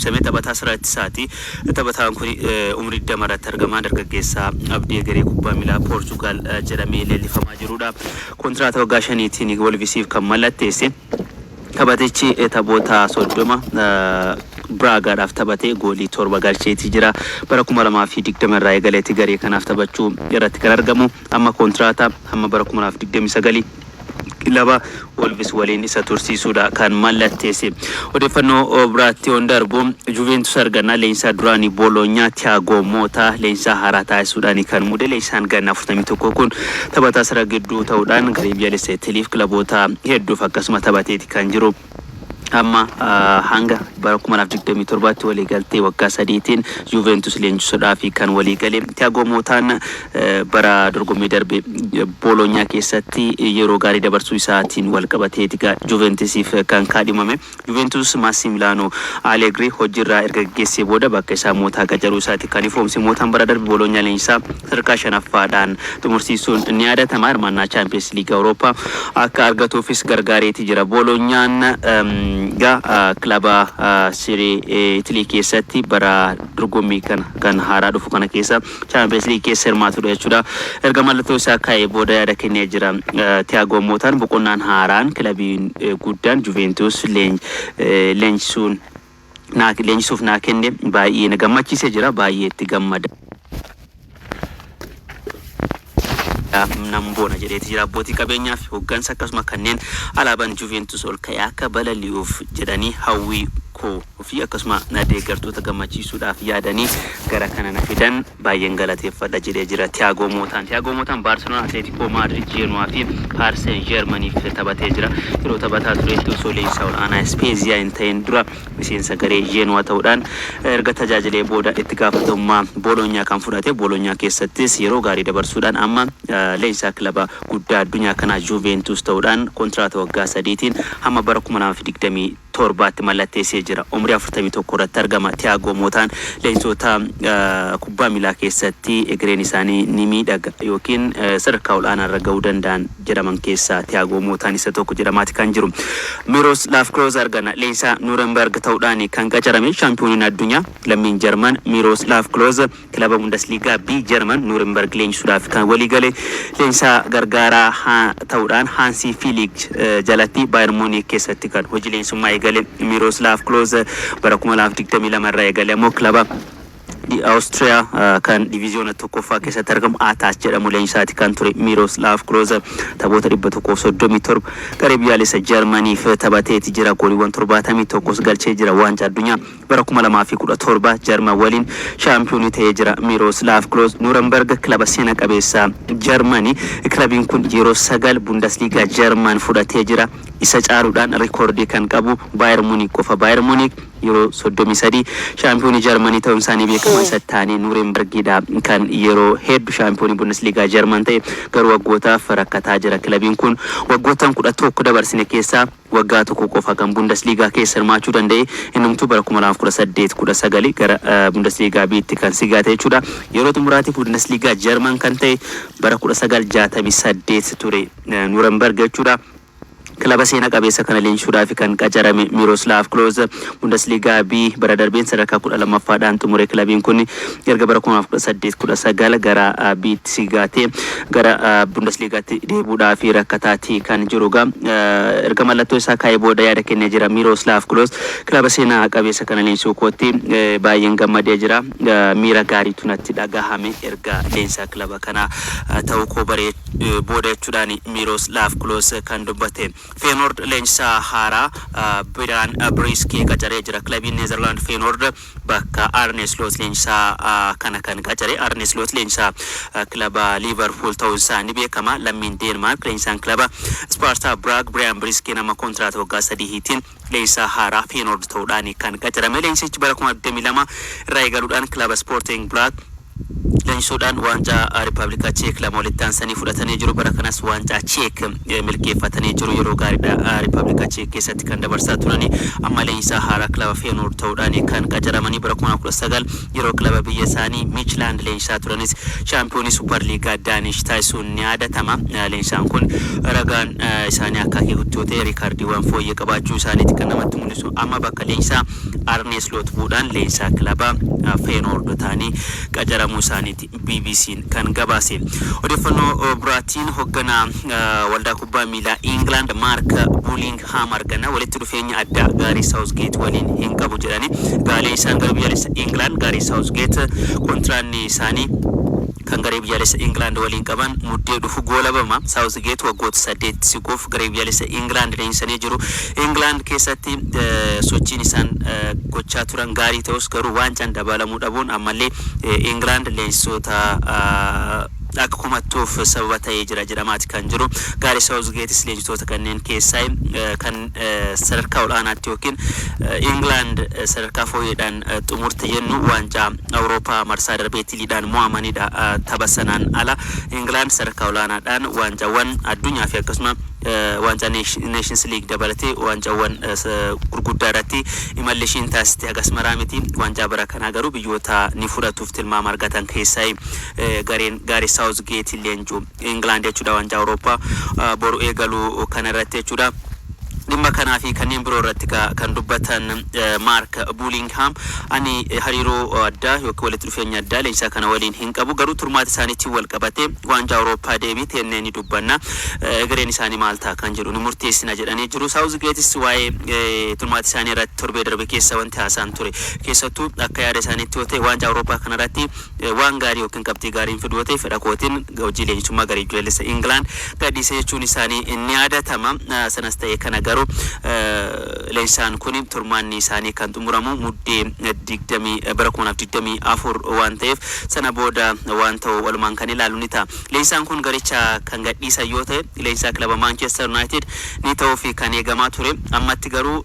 ibsame. Taphataa sarara ittisaati. Taphataan kun umrii 20 irratti argama. Dargaggeessa abdii egeree kubbaa miilaa Poorchugaal jedhamee leellifamaa jirudha. Kontiraata waggaa shaniitiin Wolvisiif kan mallatteesse. Taphatichi taphoota 30 Biraagaadhaaf taphatee goolii 7 galcheetii jira. Bara 2020 irraa eegaleeti garee kanaaf taphachuu irratti kan argamu. Amma kontiraata hamma bara 2029 kilaba Wolves waliin isa tursiisuudha kan mallatteesse. Odeeffannoo biraatti yoon darbu, Juventus arganna. Leenjisaa duraanii Bolonyaa Tiyaagoo Mootaa leenjisaa haaraa taasisuudhaan kan muude. Leenjisaan ganna 41 kun taphataa sarara gidduu ta'uudhaan garee biyyaalessa Itiliif kilaboota hedduuf akkasuma taphateeti kan jiru. Amma hanga bara 2027tti waliigaltee waggaa sadiitiin Juventus leenjisuudhaaf kan waliigale. Tiyaagoo Mootaan bara dorgommii darbe Boolonyaa keessatti yeroo gaarii dabarsuu isaatiin walqabateeti Juventusiif kan kaadhimame. Juventus Massimilaanoo Aleegrii hojiirraa erga gaggeessee booda bakka isaa Mootaa qacaruu isaati kan ifoomse. Mootaan bara darbe Boolonyaa leenjisaa sadarkaa shanaffaadhaan xumursiisuun ni yaadatama. Hirmaannaa Chaampiyeens Liigii Awurooppaa akka argatuufis gargaareeti jira. Boolonyaan egaa kilaba Serie Itilii keessatti bara dorgommii kana kan haaraa dhufu kana keessa Chaampiyeens Liigii keessa hirmaatudha jechuudha. Erga mallattoo isaa kaa'ee booda yaada kennee jira. Tiyaagoo Mootaan boqonnaan haaraan kilabiin guddaan Juventus leenjisuun leenjisuuf naa kenne baay'ee na gammachiisee jira. Baay'ee itti gammada. Nan boona jedheeti jira. Abbootii qabeenyaa fi hoggansa akkasuma kanneen alaabaan Juventus ol ka'ee akka balali'uuf jedhanii hawwii koo fi akkasuma na deeggartoota gammachiisuudhaaf yaadanii gara kana na fidan baay'een galateeffadha jedhee jira Tiyaagoo Mootaan. Tiyaagoo Mootaan Baarseloonaa, Atleetikoo Maadrid, Jeenuwaa fi Paaris Seen Jeermaniif taphatee jira. Yeroo taphataa turetti osoo leenjisaa ol'aanaa Ispeeziyaa hin ta'in dura miseensa garee Jeenuwaa ta'uudhaan erga tajaajilee booda itti gaafatamummaa Booloonyaa kan fudhate. Booloonyaa keessattis yeroo gaarii dabarsuudhaan amma leenjisaa kilaba guddaa addunyaa kanaa Juuveentuus ta'uudhaan kontiraata waggaa sadiitiin hamma bara 2027tti mallatteessee jira. Umrii 41 irratti argama. Tiyaagoo Mootaan leenjisoota kubbaa miilaa keessatti egereen isaanii ni miidhaga ykn sadarkaa ol'aanaa irra ga'uu danda'an jedhaman keessaa Tiyaagoo Mootaan isa tokko jedhamaati kan jiru. Miroslav Klose arganna. Leenjisaa Nurenberg ta'uudhaan kan qacarame shaampiyooniin addunyaa lammiin Jarman Miroslav Klose Kilaba Bundesliga B Jarman Nurenberg leenjisuudhaaf kan waliigale. Leenjisaa gargaaraa ta'uudhaan Haansii Fiiliik jalatti Baayern Muuniik keessatti kan hojii leenjisummaa eegale Miroslav Klose bara 2022 irraa eegale ammoo kilaba Awustiriyaa kan diviiziyoona tokkoffaa keessatti argamu Ataas jedhamu leenjisaati kan ture. Miroslav Klose taphoota 137 garee biyyaalessa Jarmaniif taphateeti jira. Gooliiwwan 71s galchee jira. Waancaa addunyaa Bara 2017 Jarman waliin shaampiyoonii ta'ee jira. Miroslav Klose Nurenberg kilaba seena qabeessa Jarmani. Kilabiin kun yeroo 9 Bundesliga Jarman fudhatee jira. Isa caaluudhaan rikoordii kan qabu Baayern Munik qofa. Baayern Munik yeroo 33 shaampiyoonii Jarmanii ta'uun isaanii beekama. Isatti aanee Nurenbergidha kan yeroo heddu shaampiyoonii Bundesliga Jarman ta'e. Garuu waggootaaf rakkataa jira. Kilabiin kun waggoottan 11 dabarsine keessaa waggaa tokko qofa kan Bundesliga keessa hirmaachuu danda'e, innumtuu bara 2018 19 gara Bundesliga B'tti kan sigaate jechuudha. Yeroo xumuraatiif Bundesliga Jarman kan ta'e bara 1968 ture Nuremberg jechuudha. Kilaba seena qabeessa kana leenjisuudhaaf kan qacarame Miroslav Klose Bundesliga B bara darbeen sadarkaa 12ffaadhaan xumure. Kilabiin kun erga bara 2018 19 gara B'tti sigaate gara Bundesligaatti deebi'uudhaaf rakkataati kan jiru. Egaa erga mallattoo isaa kaa'ee booda yaada kennee jira. Miroslav Klose kilaba seenaa qabeessa kana leenjisuu kootti baay'een gammadee jira. Miira gaariitu natti dhagahame erga leenjisaa kilaba kanaa ta'uu koo baree booda jechuudhaan Miroslav Klose kan dubbate. Feyenoord leenjisaa haaraa Biraan Biriiskee qacaree jira. Kilabiin Neezerlaand Feyenoord bakka Arne Sloot leenjisaa kana kan qacare. Arne Sloot leenjisaa kilaba Liivarpuul ta'uun isaa ni beekama. Lammiin Deenmaark leenjisaan kilaba Ispaartaa Biraag Biriyaan Biriiskeen amma kontiraata waggaa sadiitiin leenjisaa haaraa Feyenoord ta'uudhaan kan qacarame. Leenjisichi bara 2022 irraa eegaluudhaan kilaba Ispoorting Biraag Leenjisuudhaan waancaa Rippaabilikaa Cheek lama walitti aansanii fudhatanii jiru. Bara kanas waancaa Cheek milkeeffatanii jiru. Yeroo gaariidha Rippaabilikaa Cheek keessatti kan dabarsaa turanii. Amma leenjisaa haaraa kilaba Feenoord ta'uudhaan kan qacaramanii, bara 2019 yeroo kilaba biyya isaanii Miichilaand leenjisaa turanis shaampiyoonii Suupar Liigaa Daanish taasisuun ni yaadatama. Leenjisaan kun ragaan isaanii akka akeekutti yoo ta'e, riikaardiiwwan fooyyee qabaachuu isaaniiti kan namatti mul'isu. Amma bakka leenjisaa Arnee Sloot bu'uudhaan leenjisaa kilaba Feenoord ta'anii qacaramuu isaaniiti BBC'n kan gabaase. Odeeffannoo biraatiin hoogganaa waldaa kubbaa miilaa England Maark Buulingham argana. Walitti dhufeenya addaa Gaarii Saawuzgeet waliin hin qabu jedhani. Gaalee isaan gara biyyaalessa England Gaarii Saawuzgeet kontiraanni isaanii kan garee biyyaalessa England waliin qaban Muddee dhufu goolabama. Saawuzgeet waggoota 8 siquuf garee biyyaalessa England leenjisanii jiru. England keessatti sochiin isaan gochaa turan gaarii ta'us, garuu waancaan dabalamuu dhabuun ammallee England leenjisoota akka komattuuf sababa ta'ee jira jedhamaati kan jiru. Gaarii Saawuzgeetis leenjisoota kanneen keessaa kan sadarkaa ol'aanaatti yookiin England sadarkaa fooyyeedhaan xumurte jennu, waancaa Awurooppaa marsaa darbee Itiliidhaan mo'amanidha. Tapha sanaan ala England sadarkaa olaanaadhaan waancaawwan addunyaa fi akkasuma waancaa Nations League dabalatee waancaawwan gurguddaa irratti imalli ishiin taasiste hagas maraa miti. Waancaa bara kanaa garuu biyyoota ni fudhatuuf tilmaama argatan keessaa gareen Gaarii Saawuzgeet leenju England jechuudha, waancaa Awurooppaa boru eegalu kana irratti jechuudha. Dhimma kanaa fi kanneen biroo irratti kan dubbatan Maark Buulingham, ani hariiroo addaa yookiin walitti dhufeenya addaa leenjisaa kana waliin hin qabu, garuu turmaata isaaniitiin wal qabate waancaa Awurooppaa deebii teennee ni dubbanna, egereen isaanii maal ta'a kan jedhu ni murteessina jedhanii jiru. Saawuzgeetis waa'ee turmaata isaanii irratti torbee darbe keessa wanti haasaan ture, keessattuu akka yaada isaaniitti yoo ta'e, waancaa Awurooppaa kanarratti waan gaarii yookiin qabxii gaariin fidu yoo ta'e, fedha kootiin hojii leenjisummaa garee biyyaalessa Ingilaand gadhiise jechuun isaanii ni yaadatama. Sanas ta'e kana garuu leenjisaan kun turmaanni isaanii kan xumuramu Muddee 20 bara 2024 waan ta'eef, sana booda waan ta'u walumaan kan ilaalu ni ta'a. Leenjisaan kun garicha kan gadhiisan yoo ta'e, leenjisaa kilaba Manchester United ni ta'uu fi kan eegamaa ture. Ammatti garuu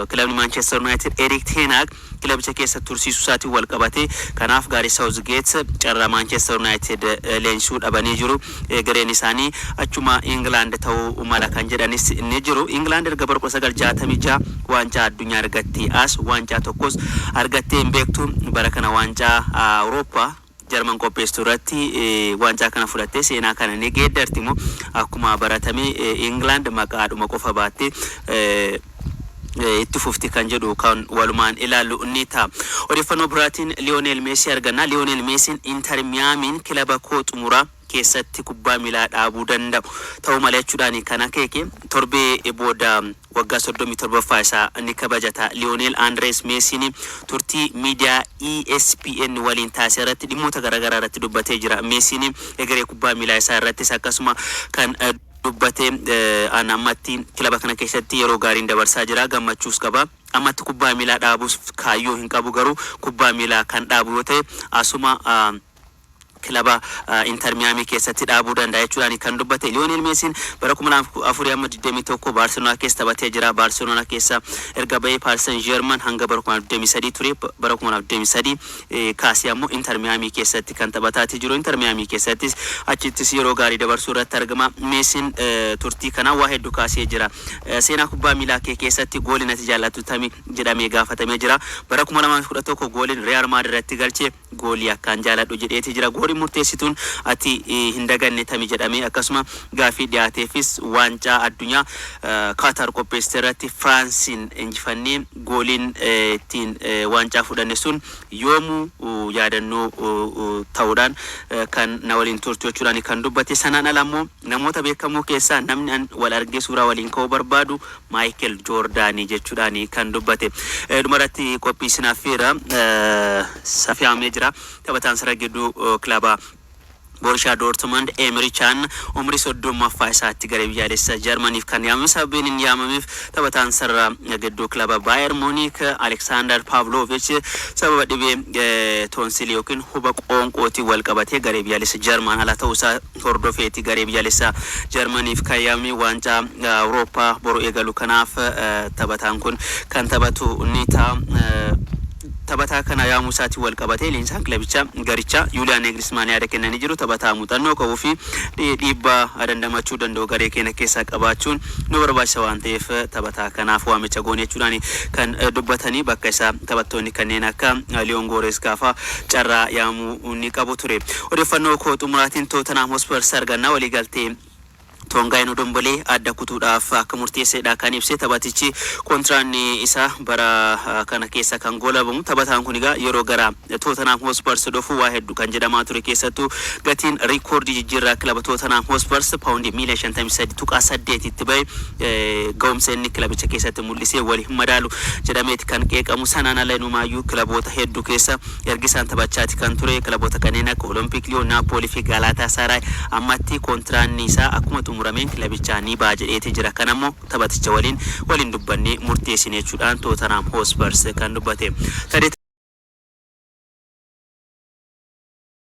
kilabni Manchester United Erik ten Hag kilabicha keessa tursiisuu isaatiin wal qabate. Kanaaf Gaarii Saawuzgeet carraa Manchester United leenjisuu dhabanii jiru. Gareen isaanii achuma England ta'uu mala kan jedhanis ni jiru. England erga bara 1966 waancaa addunyaa argattee as waancaa tokkos argattee hin beektu. Bara kana waancaa Awurooppaa Jarman qopheessitu irratti waancaa kana fudhattee seenaa kana ni geeddarti immoo akkuma baratame England maqaadhuma qofa baattee itti fufti kan jedhu kan walumaan ilaallu ni ta'a. Odeeffannoo biraatiin Liyoonel Meesii arganna. Liyoonel Meesiin Inter Miyaamiin kilaba koo xumuraa keessatti kubbaa miilaa dhaabuu danda'u ta'uu malee jechuudhaan kan akeeke. Torbee booda waggaa 37ffaa isaa ni kabajata. Liyoonel Andrees Meesiin turtii miidiyaa ESPN waliin taasise irratti dhimmoota garaagaraa irratti dubbatee jira. Meesiin egeree kubbaa miilaa isaa irrattis akkasuma kan dubbate, an ammatti kilaba kana keessatti yeroo gaariin dabarsaa jira, gammachuus qaba. Ammatti kubbaa miilaa dhaabuus kaayyoo hin qabu, garuu kubbaa miilaa kan dhaabu yoo ta'e asuma kilaba Inter Miyaamii keessatti dhaabuu danda'a jechuudhaan kan dubbate. Liyoonel Meesiin bara 2004 amma 21 Baarseloonaa keessa taphatee jira. Baarseloonaa keessa erga bahee Paaris Saint Germain hanga bara 2023 ture. Bara 2023 kaasee ammoo Inter Miyaamii keessatti kan taphataatii jiru. Inter Miyaamii keessattis achittis yeroo gaarii dabarsuu irratti argama. Meesiin turtii kana waa hedduu kaasee jira. Seenaa kubbaa miilaa kee keessatti gooliin ati jaallattu tami jedhamee gaafatamee jira. Bara 2011 gooliin Real Madrid irratti galche goolii akkaan jaaladhu jedheeti jira. Gooliin murteessituun ati hin daganne tami jedhamee akkasuma gaafii dhiyaateefis, waancaa addunyaa Kaataar qopheessite irratti Firaansiin injifannee gooliin ittiin waancaa fudhanne sun yoomuu yaadannoo ta'uudhaan kan na waliin turtu jechuudhaan kan dubbate. Sanaan ala immoo namoota beekamoo keessaa namni an wal argee suuraa waliin ka'uu barbaadu Maayikel Joordaanii jechuudhaan kan dubbate. Dhumarratti qophii sinaffeera safiyaamee jira. Taphataan sarara gidduu kilaba Borussia Dortmund Emre Can umrii 30ffaa isaatti garee biyyaalessa Jarmaniif kan yaamame. Sababiin inni yaamameef taphataan sarara gidduu kilaba Bayern Munich Alexander Pavlovich sababa dhibee toonsilii yookiin huba qoonqootiin wal qabatee garee biyyaalessa Jarman ala ta'uusaa hordofeeti garee biyyaalessa Jarmaniif kan yaamame. Waancaa Awurooppaa boru eegalu kanaaf taphataan kun kan taphatu ni ta'a. Taphataa kana yaamuu isaatiin wal qabatee leenjisaan kilabichaa garichaa Yuuliyaan Neegrismaan yaada kennanii jiru. Taphataa muuxannoo qabuu fi dhiibbaa dandamachuu danda'u garee keenya keessaa qabaachuun nu barbaachisa waan ta'eef taphataa kanaaf waamicha goone jechuudhaan kan dubbatanii, bakka isaa taphattoonni kanneen akka Liyoon Gooreeskaa fa'aa carraa yaamuu ni qabu ture. Odeeffannoo koo xumuraatiin Tootenaam Hospers arganna. Waliigaltee Toongaay Ndombolee adda kutuudhaaf akka murteessedha kan ibse. Taphatichi kontiraanni isaa bara kana keessa kan goolabamu. Taphataan kun egaa yeroo gara Tootenaam Hospers dhufu waa hedduu kan jedhamaa ture. Keessattuu gatiin riikoordii jijjiirraa kilaba Tootenaam Hospers paawundii miiliyoona 53.8tti bahe ga'umsa inni kilabicha keessatti mul'isee wal hin madaalu jedhameeti kan qeeqamu. Sanaan ala inumaayyuu kilaboota hedduu keessa ergi isaan taphachaati kan ture, kilaboota kanneen akka Olompiik Liyoon, Naapoolii fi Gaalaataa Saaraay. Ammatti kontiraanni isaa akkuma xumurameen kilabichaa ni ba'a jedheeti jira. Kan ammoo taphaticha waliin waliin dubbannee murteessine jechuudhaan Tootenaam Hospers kan dubbate.